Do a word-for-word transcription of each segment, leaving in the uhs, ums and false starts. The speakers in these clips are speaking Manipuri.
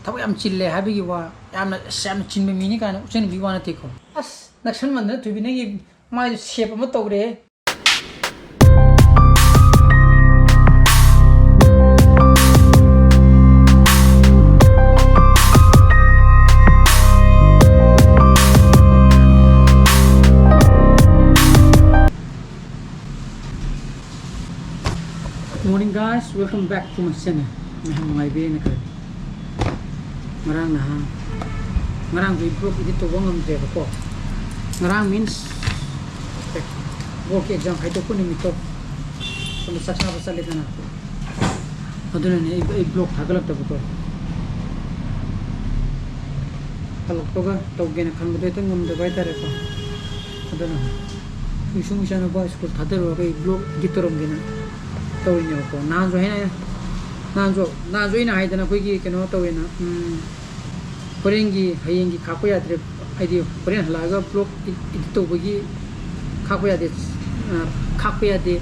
ꯊꯕꯛ ꯌꯥꯝ ꯆꯤꯜꯂꯦ ꯍꯥꯏꯕꯒꯤ ꯋꯥ, ꯌꯥꯝꯅ, ꯑꯁ, ꯌꯥꯝꯅ ꯆꯤꯟꯕ ꯃꯤꯅꯤ ꯀꯥꯏꯅ ꯎꯠꯆꯅꯕꯒꯤ ꯋꯥ ꯅꯠꯇꯦꯀꯣ꯫ ꯑꯁ, ꯅꯛꯁꯟꯃꯟꯗꯅ ꯊꯣꯏꯕꯤ ꯅꯪꯒꯤ ꯃꯥꯏꯗꯣ ꯁꯦꯞ ꯑꯃ ꯇꯧꯔꯦ꯫ Good morning, guys, welcome back to my channel. ꯃꯌꯥꯝ ꯅꯨꯡꯉꯥꯏꯕꯤꯔꯦꯅ ꯈꯜꯂꯤ꯫ ꯉꯔꯥꯡ ꯅꯍꯥꯟ, ꯉꯔꯥꯡꯗꯣ ꯑꯩ vlog edit ꯇꯧꯕ ꯉꯝꯗ꯭ꯔꯦꯕꯀꯣ꯫ ꯉꯔꯥꯡ means board ꯀꯤ exam ꯍꯥꯏꯗꯣꯛꯄ ꯅꯨꯃꯤꯠꯇꯣ, ꯁꯣꯝꯗ ꯆꯥꯛ ꯆꯥꯕ ꯆꯠꯂꯦꯗꯅ, ꯑꯗꯨꯅꯅꯦ ꯑꯩ, ꯑꯩ vlog ꯊꯥꯒꯠꯂꯛꯇꯕꯗꯣ꯫ ꯍꯜꯂꯛꯄꯒ ꯇꯧꯒꯦꯅ ꯈꯟꯕꯗꯣ ꯍꯦꯛꯇ ꯉꯝꯗꯕ ꯍꯥꯏꯇꯥꯔꯦꯀꯣ꯫ ꯑꯗꯨꯅ ꯏꯁꯨꯡ ꯏꯆꯥꯅꯨꯄꯥ ꯁ꯭ꯀꯨꯜ ꯊꯥꯗꯔꯨꯔꯒ ꯑꯩ vlog edit ꯇꯧꯔꯝꯒꯦꯅ ꯇꯧꯔꯤꯅꯦꯕꯀꯣ꯫ ꯅꯍꯥꯟꯁꯨ ꯍꯥꯏꯅ, ꯅꯍꯥꯟꯁꯨ, ꯅꯍꯥꯟꯁꯨ ꯑꯩꯅ ꯍꯥꯏꯗꯅ ꯑꯩꯈꯣꯏꯒꯤ ꯀꯩꯅꯣ ꯇꯧꯋꯦꯅ, ꯎꯝ, ꯍꯣꯔꯦꯟꯒꯤ, ꯍꯌꯦꯡꯒꯤ ꯈꯥꯛꯄ ꯌꯥꯗ꯭ꯔꯦ, ꯍꯥꯏꯗꯤ ꯍꯣꯔꯦꯟ ꯍꯜꯂꯛꯑꯒ vlog edit ꯇꯧꯕꯒꯤ ꯈꯥꯛꯄ ꯌꯥꯗꯦ, ꯑ, ꯈꯥꯛꯄ ꯌꯥꯗꯦ꯫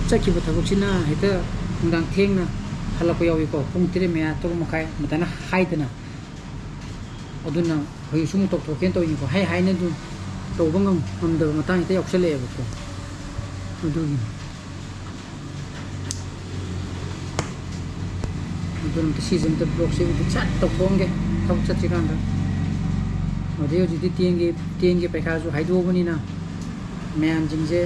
ꯆꯠꯈꯤꯕ ꯊꯕꯛꯁꯤꯅ ꯍꯦꯛꯇ ꯅꯨꯡꯗꯥꯡ ꯊꯦꯡꯅ ꯍꯜꯂꯛꯄ ꯌꯥꯎꯏꯀꯣ, ꯄꯨꯡ ꯇꯔꯦꯠ ꯃꯌꯥ, ꯇꯔꯨꯛ ꯃꯈꯥꯏ ꯑꯗꯨꯃꯥꯏꯅ ꯍꯥꯏꯗꯅ꯫ ꯑꯗꯨꯅ ꯍꯧꯖꯤꯛ ꯁꯨꯝ ꯇꯧꯊꯣꯛꯀꯦꯅ ꯇꯧꯔꯤꯅꯤꯀꯣ꯫ ꯍꯥꯏ ꯍꯥꯏꯅ ꯑꯗꯨꯝ ꯇꯧꯕ ꯉꯝ-, ꯉꯝꯗꯕ ꯃꯇꯥꯡ ꯍꯦꯛꯇ ꯌꯥꯎꯁꯜꯂꯛꯑꯦꯕꯀꯣ꯫ ꯑꯗꯨꯒꯤꯅꯤ꯫ ꯑꯗꯨꯅ ꯑꯝꯇ ꯁꯤꯁꯦ ꯑꯝꯇ vlog ꯁꯦ ꯑꯝꯇ ꯁꯠ ꯇꯧꯊꯣꯛꯑꯝꯒꯦ ꯊꯕꯛ ꯆꯠꯇ꯭ꯔꯤꯀꯥꯟꯗ꯫ ꯑꯗꯩ ꯍꯧꯖꯤꯛꯇꯤ ten ꯒꯤ, ten ꯒꯤ ꯄꯩꯈꯥꯁꯨ ꯍꯥꯏꯗꯣꯛꯑꯕꯅꯤꯅ ꯃꯌꯥꯝꯁꯤꯡꯁꯦ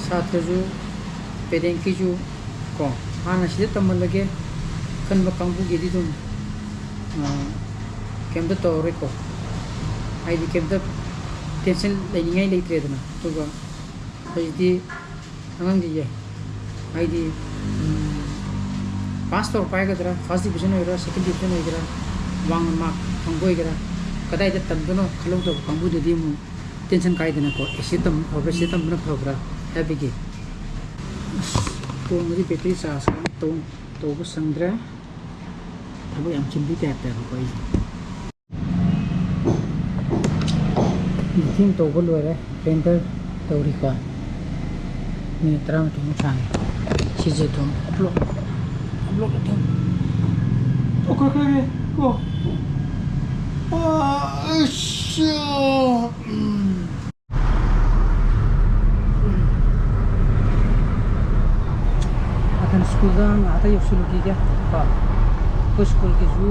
ꯁꯥꯇ꯭ꯔꯁꯨ, parent ꯀꯤꯁꯨ ꯀꯣ, ꯍꯥꯟꯅ ꯁꯤꯗ ꯇꯝꯍꯜꯂꯒꯦ ꯈꯟꯕ ꯀꯥꯡꯕꯨꯒꯤꯗꯤ ꯑꯗꯨꯝ, ꯑ, ꯀꯩꯝꯇ ꯇꯧꯔꯔꯣꯏꯀꯣ꯫ ꯍꯥꯏꯗꯤ ꯀꯩꯝꯇ tension ꯂꯩꯅꯤꯡꯉꯥꯏ ꯂꯩꯇ꯭ꯔꯦꯗꯅ꯫ ꯑꯗꯨꯒ ꯍꯧꯖꯤꯛꯇꯤ ꯑꯉꯥꯡꯁꯤꯡꯁꯦ ꯍꯥꯏꯗꯤ, ꯎꯝ, pass ꯇꯧꯔꯛꯄ ꯍꯥꯏꯒꯗ꯭ꯔꯥ, first division ꯑꯣꯏꯒꯦꯔꯥ, second division ꯑꯣꯏꯒꯦꯔꯥ, ꯋꯥꯡꯅ mark ꯐꯪꯕ ꯑꯣꯏꯒꯦꯔꯥ, ꯀꯗꯥꯏꯗ ꯇꯝꯗꯣꯏꯅꯣ ꯈꯜꯍꯧꯗꯕ ꯀꯥꯡꯕꯨꯗꯗꯤ ꯑꯃꯨꯛ tension ꯀꯥꯏꯗꯅꯀꯣ꯫ ꯑꯦ, ꯁꯤ ꯇꯝꯕꯅ ꯐꯕ꯭ꯔꯥ, ꯁꯤ ꯇꯝꯕꯅ ꯐꯕ꯭ꯔꯥ ꯍꯥꯏꯕꯒꯤ꯫ ꯑꯁ, phone ꯒꯁꯦ battery charge ꯇꯧ-, ꯇꯧꯕ ꯁꯪꯗ꯭ꯔꯦ꯫ ꯊꯕꯛ ꯌꯥꯝ ꯆꯤꯟꯕꯤ type ꯇ ꯍꯧꯔꯛꯄ ꯑꯩꯁꯦ꯫ Editing ꯇꯧꯕ ꯂꯣꯏꯔꯦ, render ꯇꯧꯔꯤꯀꯣ꯫ ꯃꯤꯅꯤꯠ ꯇꯔꯥꯃꯥꯊꯣꯏꯃꯨꯛ ꯁꯥꯡꯉꯦ꯫ ꯁꯤꯁꯦ ꯑꯗꯨꯝ upload, upload ꯑꯗꯨꯝ ꯑꯩꯈꯣꯏ ꯑꯩꯈꯣꯏꯒꯤ ꯀꯣ, ꯑꯥ, ꯑꯩꯁ, ꯎꯝ꯫ ꯃꯊꯪ ꯁ꯭ꯀꯨꯜꯗ ꯉꯥꯏꯍꯥꯛꯇ ꯌꯧꯁꯤꯜꯂꯨꯈꯤꯒꯦ ꯀꯣ꯫ ꯑꯩꯈꯣꯏ ꯁ꯭ꯀꯨꯜꯒꯤꯁꯨ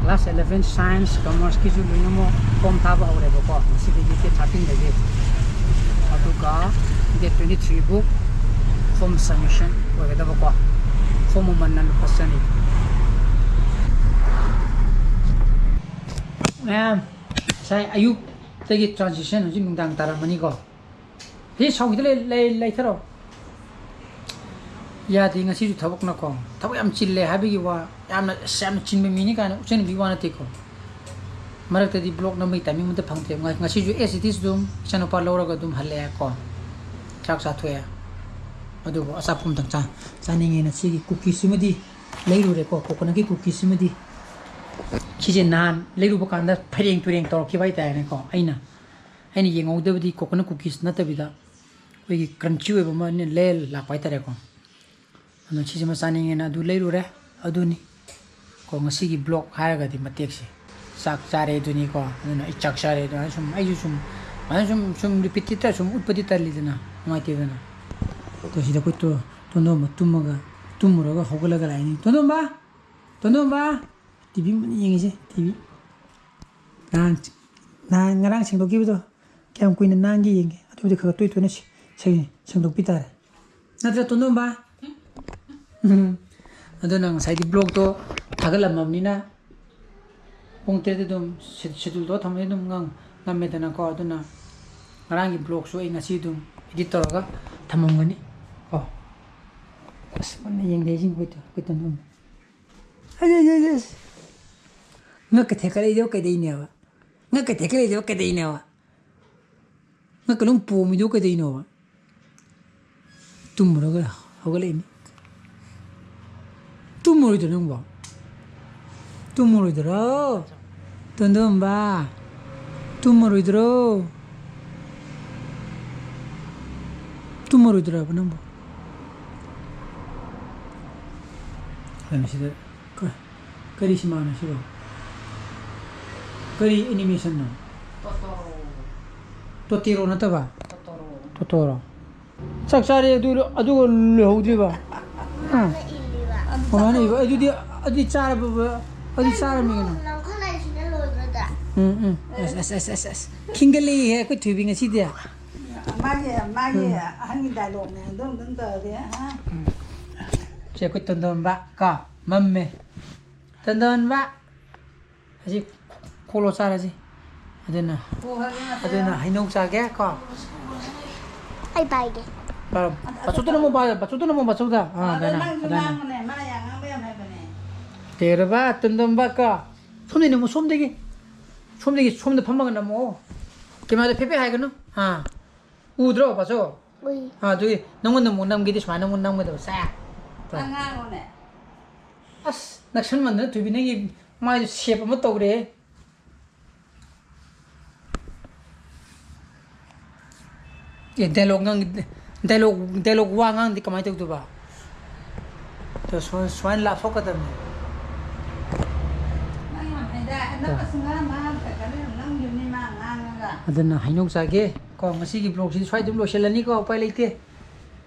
class eleven science, commerceꯀꯤꯁꯨ ꯂꯣꯏꯅꯃꯛ form ꯊꯥꯕ ꯍꯧꯔꯦꯕꯀꯣ, ꯉꯁꯤꯗꯒꯤ, date thirteenꯗꯒꯤ꯫ ꯑꯗꯨꯒ date twenty-threeꯕꯨ form submission ꯑꯣꯏꯒꯗꯕꯀꯣ꯫ Form ꯃꯃꯜꯅ ꯂꯨꯄꯥ ꯆꯅꯤ꯫ ꯃꯌꯥꯝ, ꯉꯁꯥꯏ ꯑꯌꯨꯛꯇꯒꯤ transition, ꯍꯧꯖꯤꯛ ꯅꯨꯡꯗꯥꯡ ꯇꯥꯔꯝꯃꯅꯤꯀꯣ꯫ ꯁꯤ ꯁꯥꯎꯈꯤꯗ ꯂꯩ-, ꯂꯩ-, ꯂꯩꯊꯔꯣ꯫ ꯌꯥꯗꯦ, ꯉꯁꯤꯁꯨ ꯊꯕꯛꯅꯀꯣ꯫ ꯊꯕꯛ ꯌꯥꯝ ꯆꯤꯜꯂꯦ ꯍꯥꯏꯕꯒꯤ ꯋꯥ, ꯌꯥꯝꯅ, ꯑꯁ, ꯌꯥꯝꯅ ꯆꯤꯟꯕ ꯃꯤꯅꯤ ꯀꯥꯏꯅ ꯎꯠꯆꯅꯕꯒꯤ ꯋꯥ ꯅꯠꯇꯦꯀꯣ꯫ ꯃꯔꯛꯇꯗꯤ vlog ꯅꯝꯕꯒꯤ timing ꯑꯃꯠꯇ ꯐꯪꯗꯦ꯫ ꯉ-, ꯉꯁꯤꯁꯨ as it is ꯑꯗꯨꯝ ꯏꯆꯥꯅꯨꯄꯥ ꯂꯧꯔꯒ ꯑꯗꯨꯝ ꯍꯜꯂꯛꯑꯦꯀꯣ꯫ ꯆꯥꯛ ꯆꯥꯊꯣꯛꯑꯦ꯫ ꯑꯗꯨꯕꯨ ꯑꯆꯥꯄꯣꯠ ꯑꯃꯇꯪ ꯆꯥ-, ꯆꯥꯅꯤꯡꯉꯦꯅ ꯁꯤꯒꯤ cookies ꯑꯃꯗꯤ ꯂꯩꯔꯨꯔꯦꯀꯣ, coconutꯀꯤ cookies ꯑꯃꯗꯤ꯫ ꯁꯤꯁꯦ ꯅꯍꯥꯟ ꯂꯩꯔꯨꯕ ꯀꯥꯟꯗ ꯐꯩꯔꯦꯡ ꯇꯨꯔꯦꯡ ꯇꯧꯔꯛꯈꯤꯕ ꯍꯥꯏꯇꯥꯔꯦꯅꯦꯀꯣ꯫ ꯑꯩꯅ, ꯑꯩꯅ ꯌꯦꯡꯍꯧꯗꯕꯗꯤ coconut cookies ꯅꯠꯇꯕꯤꯗ ꯑꯩꯈꯣꯏꯒꯤ crunchy ꯑꯣꯏꯕ ꯑꯃ ꯂꯩꯔ ꯂꯥꯛꯄ ꯍꯥꯏꯇꯥꯔꯦꯀꯣ꯫ ꯑꯗꯨꯅ ꯁꯤꯁꯤꯃ ꯆꯥꯅꯤꯡꯉꯦꯅ ꯑꯗꯨ ꯂꯩꯔꯨꯔꯦ꯫ ꯑꯗꯨꯅꯤ ꯀꯣ ꯉꯁꯤꯒꯤ vlog ꯍꯥꯏꯔꯒꯗꯤ ꯃꯇꯦꯛꯁꯦ꯫ ꯆꯥꯛ ꯆꯥꯔꯦ ꯑꯗꯨꯅꯤꯀꯣ꯫ ꯑꯗꯨꯅ ꯑꯩ ꯆꯥꯛ ꯆꯥꯔꯦ ꯑꯗꯨꯅ ꯁꯨꯝ, ꯑꯩꯁꯨ ꯁꯨꯝ, ꯑꯗꯨꯃꯥꯏꯅ ꯁꯨꯝ, ꯁꯨꯝ repeatedꯇ ꯁꯨꯝ ꯎꯠꯄꯗꯤ ꯇꯜꯂꯤꯗꯅ, ꯅꯨꯡꯉꯥꯏꯇꯦꯗꯅ꯫ ꯑꯗꯣ ꯁꯤꯗ ꯑꯩꯈꯣꯏ ꯇꯣ-, ꯇꯣꯟꯗꯣꯝꯕ ꯇꯨꯝꯃꯒ, ꯇꯨꯝꯃꯨꯔꯒ ꯍꯧꯒꯠꯂꯒ ꯂꯥꯛꯏꯅꯤ꯫ "ꯇꯣꯟꯗꯣꯝꯕ! ꯇꯣꯟꯗꯣꯝꯕ!" TV ꯃꯨꯟꯅ ꯌꯦꯡꯉꯤꯁꯦ, TV꯫ ꯅꯍꯥꯟ, ꯅꯍꯥꯟ ꯉꯔꯥꯡ ꯁꯦꯡꯗꯣꯛꯈꯤꯕꯗꯣ꯫ ꯀꯌꯥꯝ ꯀꯨꯏꯅ ꯅꯥꯟꯒꯦ ꯌꯦꯡꯒꯦ꯫ ꯑꯗꯨꯕꯨꯗꯤ ꯈꯔ ꯈꯔ ꯇꯣꯏ ꯇꯣꯏꯅ ꯁꯦ-, ꯁꯦꯡ-, ꯁꯦꯡꯗꯣꯛꯄꯤ ꯇꯥꯔꯦ꯫ ꯅꯠꯇ꯭ꯔ, ꯇꯣꯟꯗꯣꯝꯕ? ꯎꯝ꯫ ꯑꯗꯨꯅ ꯉꯁꯥꯏꯗꯤ vlogꯇꯣ ꯊꯥꯒꯠꯂꯝꯃꯕꯅꯤꯅ ꯄꯨꯡ ꯇꯔꯦꯠꯇ ꯑꯗꯨꯝ ꯁꯦ-, schedule ꯇꯧꯔ ꯊꯝꯃꯗꯤ ꯑꯗꯨꯝ ꯉꯝ-, ꯉꯝꯃꯦꯗꯅꯀꯣ꯫ ꯑꯗꯨꯅ ꯉꯔꯥꯡꯒꯤ vlogꯁꯨ ꯑꯩ ꯉꯁꯤ ꯑꯗꯨꯝ edit ꯇꯧꯔꯒ ꯊꯝꯃꯝꯒꯅꯤ ꯀꯣ꯫ ꯑꯁ, ꯃꯨꯟꯅ ꯌꯦꯡꯗꯦ ꯁꯤ ꯑꯩꯈꯣꯏ ꯇꯣ-, ꯑꯩꯈꯣꯏ ꯇꯣꯟꯗꯣꯝꯕ꯫ ꯑꯁ, ꯑꯁ, ꯑꯁ, ꯑꯁ꯫ ꯉꯛꯀ ꯊꯦꯛꯀꯠꯂꯛꯏꯗꯣ ꯀꯩꯗꯩꯅꯦꯕ? ꯉꯛꯀ ꯊꯦꯛꯀꯠꯂꯛꯏꯗꯣ ꯀꯩꯗꯩꯅꯦꯕ? ꯉꯛꯀ ꯑꯗꯨꯝ ꯄꯣꯝꯃꯤꯗꯣ ꯀꯩꯗꯩꯅꯣꯕ? ꯇꯨꯝꯃꯨꯔꯒ ꯍꯧꯒꯠꯂꯛꯏꯅꯤ꯫ ꯇꯨꯝꯃꯔꯣꯏꯗ꯭ꯔꯣ ꯅꯪꯕꯣ? ꯇꯨꯝꯃꯔꯣꯏꯗ꯭ꯔꯣ? ꯇꯣꯟꯗꯣꯝꯕ, ꯇꯨꯝꯃꯔꯣꯏꯗ꯭ꯔꯣ? ꯇꯨꯝꯃꯔꯣꯏꯗ꯭ꯔꯕ ꯅꯪꯕꯣ? ꯑꯗꯨꯅ ꯁꯤꯗ ꯀ-, ꯀꯔꯤ ꯁꯤꯃꯥꯅꯣ ꯁꯤꯕꯣ? ꯀꯔꯤ ꯑꯦꯅꯤꯃꯦꯁꯟꯅꯣ? ꯇꯣꯇꯣꯔꯣ꯫ ꯇꯣꯇꯦꯔꯣ ꯅꯠꯇꯕ? ꯇꯣꯇꯣꯔꯣ꯫ ꯇꯣꯇꯣꯔꯣ꯫ ꯆꯥꯛ ꯆꯥꯔꯦ, ꯑꯗꯨ, ꯑꯗꯨꯒ ꯂꯣꯏꯍꯧꯗ꯭ꯔꯤꯕ? ꯍꯥ? ꯃꯥꯅ ꯏꯜꯂꯤꯕ꯫ ꯀꯃꯥꯏꯅ ꯏꯕ? ꯑꯗꯨꯗꯤ, ꯑꯗꯨꯗꯤ ꯆꯥꯔꯕ, ꯑꯗꯨꯗꯤ ꯆꯥꯔꯃꯤ ꯀꯩꯅꯣ? ꯂꯧꯈꯠꯂꯛꯏꯁꯤꯅ ꯂꯣꯏꯒꯗ꯭ꯔꯥ? ꯎꯝ, ꯎꯝ꯫ ꯑꯁ, ꯑꯁ, ꯑꯁ, ꯑꯁ, ꯑꯁ꯫ ꯈꯤꯡꯒꯠꯂꯛꯏꯍꯦ ꯑꯩꯈꯣꯏ ꯊꯣꯏꯕꯤ ꯉꯁꯤꯗꯤ꯫ ꯃꯥꯒꯤ ꯃꯥꯒꯤ ꯑꯍꯟꯒꯤ ꯗꯥꯏꯂꯣꯛꯅꯦ ꯑꯗꯨꯝ ꯑꯗꯨꯝ ꯇꯧꯔꯗꯤ ꯍꯥ? ꯁꯦ ꯑꯩꯈꯣꯏ ꯇꯣꯟꯗꯣꯟꯕ ꯀꯣ, ꯃꯝꯃꯦ꯫ ꯇꯣꯟꯗꯣꯟꯕ꯫ ꯑꯁꯤ ꯈꯣꯛꯂꯣ ꯆꯥꯔꯁꯤ꯫ ꯑꯗꯨꯅ, ꯄꯨꯈ꯭ꯔꯒꯦ ꯉꯁꯤ꯫ ꯑꯗꯨꯅ ꯍꯩꯅꯧ ꯆꯥꯒꯦ ꯀꯣ꯫ ꯑꯩ ꯄꯥꯏꯒꯦ꯫ ꯄꯥꯔꯣ꯫ ꯕꯥꯆꯧꯗ ꯅꯝꯃꯣ, ꯕꯥ-, ꯕꯥꯆꯧꯗ ꯅꯝꯃꯣ, ꯕꯥꯆꯧꯗ꯫ ꯑꯥ, ꯑꯗꯣ ꯑꯗꯨꯅ, ꯅꯪꯁꯨ ꯑꯗꯨꯅ꯫ ꯉꯥꯡꯉꯨꯅꯦ, ꯃꯥ ꯌꯥꯝ ꯉꯥꯡꯕ ꯌꯥꯝ ꯍꯩꯕꯅꯦ꯫ ꯇꯦꯔꯕ, ꯇꯣꯟꯗꯣꯟꯕ ꯀꯣ꯫ ꯁꯣꯝꯗꯒꯤ ꯅꯝꯃꯣ, ꯁꯣꯝꯗꯒꯤ꯫ ꯁꯣꯝꯗꯒꯤ, ꯁꯣꯝꯗ ꯐꯝꯃꯒ ꯅꯝꯃꯣ꯫ ꯀꯦꯃꯦꯔꯥꯗ ꯐꯦꯠ ꯐꯦꯠ ꯍꯥꯏꯒꯅꯨ꯫ ꯑꯥ꯫ ꯎꯗ꯭ꯔꯣ, ꯕꯥꯆꯧ? ꯎꯏ꯫ ꯑꯥ, ꯑꯗꯨꯗꯤ ꯅꯪꯉꯣꯟꯗ ꯑꯃꯨꯛ ꯅꯝꯒꯦꯗꯤ ꯁꯨꯃꯥꯏꯅ ꯑꯃꯨꯛ ꯅꯝꯒꯗꯕ, ꯁꯦ꯫ ꯅꯪ ꯉꯥꯡꯉꯨꯅꯦ꯫ ꯑꯁ, ꯅꯛꯁꯟꯃꯟꯗꯅ ꯊꯣꯏꯕꯤ ꯅꯪꯒꯤ ꯃꯥꯏꯗꯣ ꯁꯦꯞ ꯑꯃ ꯇꯧꯔꯦ꯫ ꯑꯦ, ꯗꯥꯏꯂꯣꯛ ꯉꯥꯡ-, ꯗꯥꯏꯂꯣꯛ, ꯗꯥꯏꯂꯣꯛ ꯋꯥ ꯉꯥꯡꯗꯤ ꯀꯃꯥꯏꯅ ꯇꯧꯗꯣꯏꯕ? ꯑꯗꯣ ꯁꯨꯃꯥꯏ-, ꯁꯨꯃꯥꯏꯅ ꯂꯥꯞꯊꯣꯛꯀꯗꯕꯅꯤ꯫ ꯅꯪ ꯌꯥꯝ ꯍꯩꯗꯥꯏ꯫ ꯅꯪ ꯑꯁ ꯉꯔꯥꯡ ꯃꯥ ꯈꯛꯇꯅꯦ ꯅꯝꯈꯤꯕꯅꯤ ꯃꯥ ꯉꯥꯡꯉꯒ꯫ ꯑꯗꯨꯅ ꯍꯩꯅꯧ ꯆꯥꯒꯦ ꯀꯣ, ꯉꯁꯤꯒꯤ ꯕ꯭ꯂꯣꯛꯁꯤꯗꯤ ꯁ꯭ꯋꯥꯏ ꯑꯗꯨꯝ ꯂꯣꯏꯁꯤꯜꯂꯅꯤꯀꯣ, ꯎꯄꯥꯏ ꯂꯩꯇꯦ꯫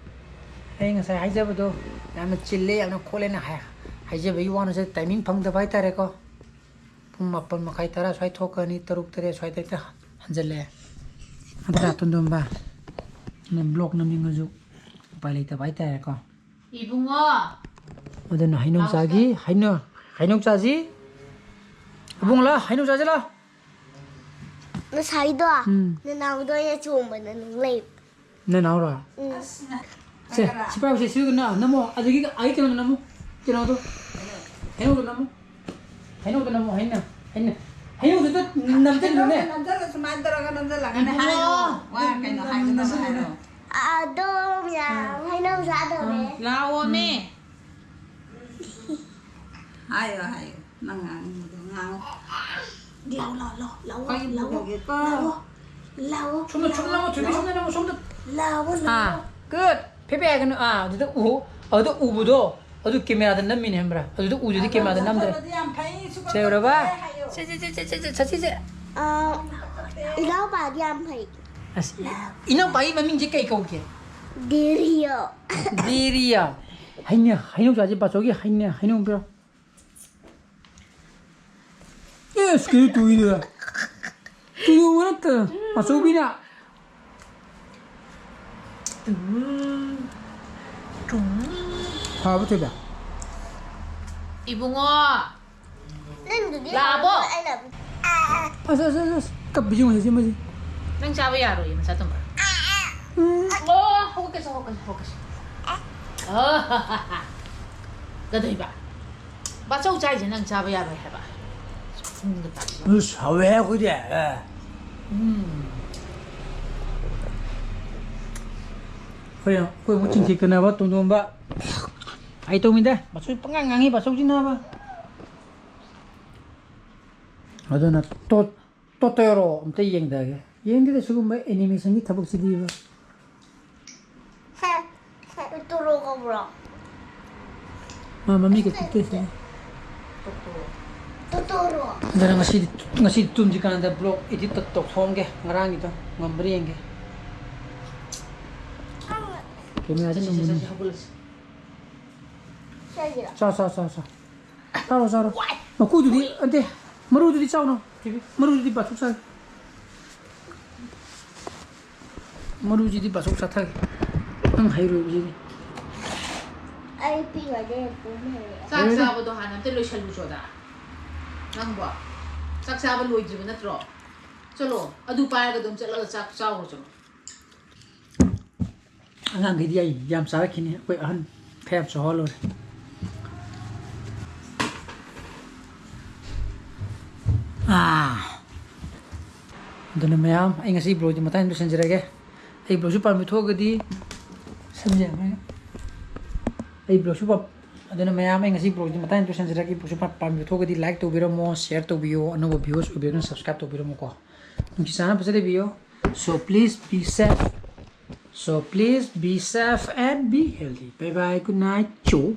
ꯑꯩ ꯉꯁꯥꯏ ꯍꯥꯏꯖꯕꯗꯣ ꯌꯥꯝꯅ ꯆꯤꯜꯂꯦ, ꯌꯥꯝꯅ ꯈꯣꯠꯂꯦꯅ ꯍꯥꯏ-, ꯍꯥꯏꯖꯕꯒꯤ ꯋꯥꯅꯤ, ꯇꯥꯏꯃꯤꯡ ꯐꯪꯗꯕ ꯍꯥꯏꯇꯥꯔꯦꯀꯣ꯫ ꯄꯨꯡ ꯃꯥꯄꯟ ꯃꯈꯥꯏ, ꯇꯔꯥ ꯁ꯭ꯋꯥꯏ ꯊꯣꯛꯈ꯭ꯔꯅꯤ, ꯇꯔꯨꯛ, ꯇꯔꯦꯠ ꯁ꯭ꯋꯥꯏꯗ ꯍꯦꯛꯇ ꯍꯟꯖꯜꯂꯛꯑꯦ꯫ ꯅꯠꯇ꯭ꯔꯥ, ꯇꯣꯟꯗꯣꯟꯕ? ꯑꯗꯨꯅ ꯕ꯭ꯂꯣꯛ ꯅꯝꯅꯤꯡꯉꯁꯨ ꯎꯄꯥꯏ ꯂꯩꯇꯕ ꯍꯥꯏꯇꯥꯔꯦꯀꯣ꯫ ꯏꯕꯨꯡꯉꯣ꯫ ꯑꯗꯨꯅ ꯍꯩꯅꯧ ꯂꯥꯎ, ꯆꯥꯒꯤ, ꯍꯩꯅꯧ, ꯍꯩꯅꯧ ꯆꯥꯁꯤ꯫ ꯏꯕꯨꯡ ꯂꯥ, ꯍꯩꯅꯧ ꯆꯥꯁꯤ ꯂꯥ꯫ ꯉꯁꯥꯏꯗꯣ ꯎꯝ꯫ ꯅꯅꯥꯎꯗꯣ ꯑꯩꯅ ꯆꯣꯡꯕꯗ ꯅꯪ ꯂꯩ꯫ ꯅꯅꯥꯎꯔꯣ? ꯎꯝ꯫ ꯁꯦ, ꯁꯤ ꯄꯥꯏꯔꯨꯁꯦ, ꯁꯤꯗ ꯅ-, ꯅꯝꯃꯣ꯫ ꯑꯗꯒꯤ ꯑꯩ ꯀꯩꯅꯣꯗꯣ ꯅꯝꯃꯣ꯫ ꯀꯩꯅꯣꯗꯣ꯫ ꯍꯩꯅꯧꯗꯣ ꯅꯝꯃꯣ꯫ ꯍꯩꯅꯧꯗꯣ ꯅꯝꯃꯣ, ꯍꯩꯅ-, ꯍꯩꯅ-, ꯍꯩꯅꯧꯗꯨꯗ ꯅꯝꯖꯜꯂꯨꯅꯦ꯫ ꯅꯝꯖꯜꯂꯣ, ꯁꯨꯃꯥꯏꯅ ꯇꯧꯔꯒ ꯅꯝꯖꯜꯂꯒꯅꯦ ꯏꯕꯨꯡꯉꯣ꯫ ꯍꯥꯏꯌꯣ꯫ ꯋꯥ ꯀꯩꯅꯣ ꯍꯥꯏꯒꯗꯕ ꯍꯥꯏꯔꯣ꯫ ꯑꯗꯣ ꯃꯌꯥꯝ ꯍꯩꯅꯧ ꯆꯥꯗꯧꯔꯦ꯫ ꯂꯥꯛꯑꯣꯃꯦ꯫ ꯍꯥꯏꯌꯣ, ꯍꯥꯏꯌꯣ꯫ ꯅꯪ ꯉꯥꯡꯅꯤꯡꯕꯗꯣ ꯉꯥꯡꯉꯣ꯫ ꯂꯥꯎ, ꯂꯥꯎ, ꯂꯥꯎ, ꯂꯥꯎ, ꯑꯩ ꯂꯥꯎ, ꯄꯨꯊꯣꯛꯀꯦꯀꯣ꯫ ꯂꯥꯎ, ꯂꯥꯎ, ꯁꯣꯝꯗ, ꯁꯣꯝꯗ ꯅꯝꯃꯣ, ꯊꯣꯏꯕꯤ, ꯁꯣꯝꯗ ꯅꯝꯃꯣ, ꯁꯣꯝꯗ꯫ ꯂꯥꯎ, ꯑꯥ, ꯂꯥꯎ꯫ good. ꯐꯦ ꯐꯦ ꯍꯥꯏꯒꯅꯨ꯫ ꯑꯥ, ꯑꯗꯨꯗ ꯎ, ꯑꯗꯨꯗ ꯎꯕꯗꯣ꯫ ꯑꯗꯨ ꯀꯦꯃꯦꯔꯥꯗ ꯅꯝꯃꯤꯅꯦ ꯈꯪꯕ꯭ꯔꯥ? ꯑꯗꯨꯗꯤ ꯎꯗ꯭ꯔꯗꯤ ꯀꯦꯃꯦꯔꯥꯗ ꯅꯝꯗ꯭ꯔꯦ꯫ ꯁꯦ ꯎꯔꯕ? ꯁꯦ, ꯁꯦ, ꯁꯦ, ꯁꯦ, ꯁꯦ, ꯁꯦ, ꯁꯦ, ꯁꯦ꯫ ꯑ, ꯏꯅꯥꯎꯄꯥꯗꯤ ꯌꯥꯝ ꯐꯩ꯫ ꯑꯁ, ꯏꯅꯥꯎꯄꯥꯒꯤ ꯃꯃꯤꯡꯁꯦ ꯀꯩ ꯀꯧꯒꯦ? ꯗꯦꯔꯤꯌꯣ꯫ ꯗꯦꯔꯤꯌꯥ꯫ ꯍꯩꯅ, ꯍꯩꯅꯧ ꯆꯥꯁꯦ, ꯕꯥꯆꯧꯒꯤ ꯍꯩꯅ, ꯍꯩꯅꯧ ꯄꯤꯔꯣ꯫ ꯑꯦꯁ, ꯀꯩꯅꯣ ꯇꯨꯏꯗꯨꯗ? ꯇꯨꯏꯗꯨ ꯅꯠꯇ, ꯑꯆꯧꯕꯤꯅ꯫ ꯐꯕ ꯊꯣꯏꯕ? ꯏꯕꯨꯡꯉꯣ꯫ ꯅꯪꯗꯨꯗꯤ ꯂꯥꯛꯑꯕꯣ? ꯑꯩꯅ ꯑꯁ, ꯑꯁ, ꯑꯁ, ꯑꯁ, ꯀꯞꯄꯤꯁꯤ ꯌꯦꯡꯉꯨ, ꯁꯤ ꯃꯁꯤ꯫ ꯅꯪ ꯆꯥꯕ ꯌꯥꯔꯣꯏꯌꯦ, ꯃꯆꯥ ꯇꯨꯝꯕ꯫ ꯎꯝ꯫ ꯑꯣ, ꯍꯧꯒꯠꯀꯦꯁꯦ, ꯍꯧꯒꯠꯀꯦꯁꯦ, ꯍꯧꯒꯠꯀꯦꯁꯦ꯫ ꯑꯣ, ꯀꯗꯣꯏꯕ? ꯕꯥꯆꯧ ꯆꯥꯏꯁꯦ ꯅꯪ ꯆꯥꯕ ꯌꯥꯔꯣꯏ ꯍꯥꯏꯕ꯫ ꯎꯝ, ꯁꯥꯎꯋꯦ ꯑꯩꯈꯣꯏꯗꯤ꯫ ꯎꯝ꯫ ꯑꯩꯈꯣꯏ, ꯑꯩꯈꯣꯏ ꯑꯃꯨꯛ ꯆꯤꯡꯊꯤ ꯀꯟꯅꯕ ꯇꯣꯡꯗꯣꯝꯕ꯫ ꯑꯩ ꯇꯧꯃꯤꯟꯗ꯫ ꯕꯥꯆꯧ ꯄꯉꯥꯡ ꯉꯥꯡꯉꯤ, ꯕꯥꯆꯧꯁꯤꯟꯅꯕ꯫ ꯑꯗꯨꯅ ꯇꯣꯠ-, ꯇꯣꯇꯣꯔꯣ ꯑꯝꯇ ꯌꯦꯡꯗꯒꯦ꯫ ꯌꯦꯡꯗꯦꯗ ꯁꯤꯒꯨꯝꯕ ꯑꯦꯅꯤꯃꯦꯁꯟꯒꯤ ꯊꯕꯛꯁꯤꯗꯤꯕ꯫ ꯍꯦ, ꯍꯦ, ꯇꯣꯔꯣ ꯀꯧꯕ꯭ꯔꯣ? ꯃꯥ ꯃꯃꯤꯡ ꯀꯩ ꯄꯤꯛꯇꯣꯏꯁꯦ? ꯇꯣꯇꯣꯔꯣ꯫ ꯑꯗꯨꯅ ꯉꯁꯤꯗꯤ, ꯉꯁꯤꯗꯤ ꯇꯨꯝꯗ꯭ꯔꯤꯀꯥꯟꯗ ꯕ꯭ꯂꯣꯛ ꯏꯗꯤꯠ ꯇꯧꯊꯣꯛꯑꯝꯒꯦ꯫ ꯉꯔꯥꯡꯒꯤꯗꯣ ꯉꯝꯕ꯭ꯔꯥ ꯌꯦꯡꯒꯦ꯫ ꯀꯦꯃꯦꯔꯥꯁꯦ ꯆꯠꯁꯤ, ꯆꯠꯁꯤ, ꯅꯝꯕꯅꯤ꯫ ꯆꯠꯁꯤ, ꯍꯧꯒꯠꯂꯁꯤ꯫ ꯆꯥ, ꯆꯥ, ꯆꯥ, ꯆꯥ꯫ ꯆꯥꯔꯣ, ꯆꯥꯔꯣ꯫ ꯃꯀꯨꯗꯨꯗꯤ, ꯅꯠꯇꯦ, ꯃꯔꯨꯗꯨꯗꯤ ꯆꯥꯎꯅꯣ꯫ ꯃꯔꯨꯗꯨꯗꯤ ꯕꯥꯊꯨ ꯆꯥꯏ꯫ ꯃꯔꯨꯁꯤꯗꯤ ꯕꯥꯆꯧ ꯆꯥꯊꯒꯦ꯫ ꯅꯪ ꯍꯩꯔꯣꯏꯕꯁꯤꯗꯤ꯫ ꯑꯩ ꯄꯤꯛꯑꯣꯏꯗꯩ ꯑꯗꯨꯝ ꯍꯩꯔꯦ꯫ ꯆꯥꯛ ꯂꯣꯏꯔꯦ꯫ ꯆꯥꯕꯗꯣ ꯍꯥꯟꯅ ꯑꯝꯇ ꯂꯣꯏꯁꯜꯂꯨ ꯆꯣꯗ꯫ ꯅꯪꯕꯣ꯫ ꯆꯥꯛ ꯆꯥꯕ ꯂꯣꯏꯗ꯭ꯔꯤꯕ ꯅꯠꯇ꯭ꯔꯣ? ꯆꯠꯂꯣ꯫ ꯑꯗꯨ ꯄꯥꯏꯔꯒ ꯑꯗꯨꯝ ꯆꯠꯂꯒ ꯆꯥꯛ ꯆꯥꯎꯔꯣ ꯆꯠꯂꯣ꯫ ꯑꯉꯥꯡꯈꯩꯗꯤ ꯑꯩ ꯌꯥꯝ ꯆꯥꯔꯛꯈꯤꯅꯤ꯫ ꯑꯩꯈꯣꯏ ꯑꯍꯟ ꯈꯔ ꯌꯥꯝ ꯆꯥꯎꯍꯜꯂꯨꯔꯦ꯫ ꯑꯥ꯫ ꯑꯗꯨꯅ ꯃꯌꯥꯝ, ꯑꯩ ꯉꯁꯤ ꯕ꯭ꯂꯣꯒꯁꯤ ꯃꯇꯥꯡ ꯂꯣꯏꯁꯤꯟꯖꯔꯒꯦ꯫ ꯑꯩ ꯕ꯭ꯂꯣꯒꯁꯤ ꯄꯥꯝꯕꯤꯊꯣꯛꯑꯒꯗꯤ, ꯁꯝꯖꯦ, ꯑꯩ ꯕ꯭ꯂꯣꯒꯁꯨ ꯄꯥꯝ-, ꯑꯗꯨꯅ ꯃꯌꯥꯝ, ꯑꯩ ꯉꯁꯤ ꯕ꯭ꯂꯣꯒꯁꯤ ꯃꯇꯥꯡ ꯂꯣꯏꯁꯤꯟꯖꯔꯒꯦ꯫ ꯕ꯭ꯂꯣꯒꯁꯤ ꯄꯥꯝ-, ꯄꯥꯝꯕꯤꯊꯣꯛꯑꯒꯗꯤ ꯂꯥꯏꯛ ꯇꯧꯕꯤꯔꯝꯃꯣ, ꯁꯤꯌꯔ ꯇꯧꯕꯤꯌꯣ, ꯑꯅꯧꯕ ꯚ꯭ꯌꯨꯋꯔꯁ ꯑꯣꯏꯕꯤꯔꯒꯅ ꯁꯕꯁꯀ꯭ꯔꯥꯏꯕ ꯇꯧꯕꯤꯔꯝꯃꯨꯀꯣ꯫ ꯅꯨꯡꯁꯤ ꯆꯥꯟꯅ ꯐꯖꯅ ꯂꯩꯕꯤꯌꯣ꯫ So please be safe. So please be safe and be healthy. Bye bye. Good night. ꯆꯣ꯫